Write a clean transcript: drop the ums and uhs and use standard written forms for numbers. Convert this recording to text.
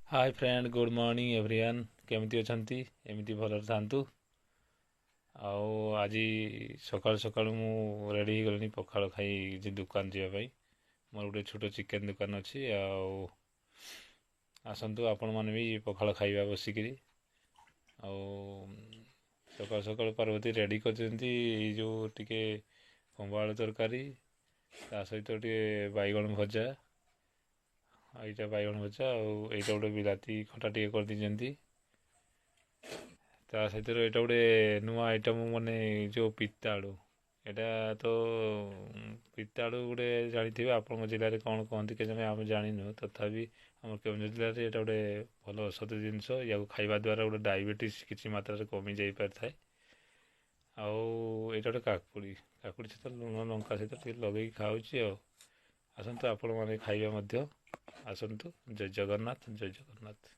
Hi friend, good morning everyone. କେମିତି ଅଛନ୍ତି? ଏମିତି ଭଲରେ ଥାନ୍ତୁ। ଆଉ ଆଜି ସକାଳୁ ସକାଳୁ ମୁଁ ରେଡ଼ି ହେଇଗଲିଣି ପଖାଳ ଖାଇ ଯେ ଦୋକାନ ଯିବା ପାଇଁ। ମୋର ଗୋଟେ ଛୋଟ ଚିକେନ୍ ଦୋକାନ ଅଛି। ଆଉ ଆସନ୍ତୁ ଆପଣମାନେ ବି ପଖାଳ ଖାଇବା ବସିକିରି। ଆଉ ସକାଳୁ ସକାଳୁ ପାର୍ବତୀ ରେଡ଼ି କରିଛନ୍ତି ଏଇ ଯେଉଁ ଟିକେ କମ୍ବ ଆଳୁ ତରକାରୀ, ତା ସହିତ ଟିକେ ବାଇଗଣ ଭଜା। ଏଇଟା ବାଇଗଣ ଭଜା ଆଉ ଏଇଟା ଗୋଟେ ବିଲାତି ଖଟା ଟିକେ କରିଦେଇଛନ୍ତି। ତା ସହିତ ଏଇଟା ଗୋଟେ ନୂଆ ଆଇଟମ୍, ମାନେ ଯେଉଁ ପିତା ଆଳୁ। ଏଇଟା ତ ପିତା ଆଳୁ ଗୋଟେ ଜାଣିଥିବେ, ଆପଣଙ୍କ ଜିଲ୍ଲାରେ କ'ଣ କହନ୍ତି କେଜାଣି ଆମେ ଜାଣିନୁ। ତଥାପି ଆମ କେଉଁଝର ଜିଲ୍ଲାରେ ଏଇଟା ଗୋଟେ ଭଲ ଔଷଧ ଜିନିଷ। ୟାକୁ ଖାଇବା ଦ୍ୱାରା ଗୋଟେ ଡାଇବେଟିସ୍ କିଛି ମାତ୍ରାରେ କମି ଯାଇପାରିଥାଏ। ଆଉ ଏଇଟା ଗୋଟେ କାକୁଡ଼ି, କାକୁଡ଼ି ସହିତ ଲୁଣ ଲଙ୍କା ସହିତ ଟିକେ ଲଗେଇକି ଖାଉଛି। ଆଉ ଆସନ୍ତୁ ଆପଣମାନେ ଖାଇବା ମଧ୍ୟ ଆସନ୍ତୁ। ଜୟ ଜଗନ୍ନାଥ, ଜୟ ଜଗନ୍ନାଥ।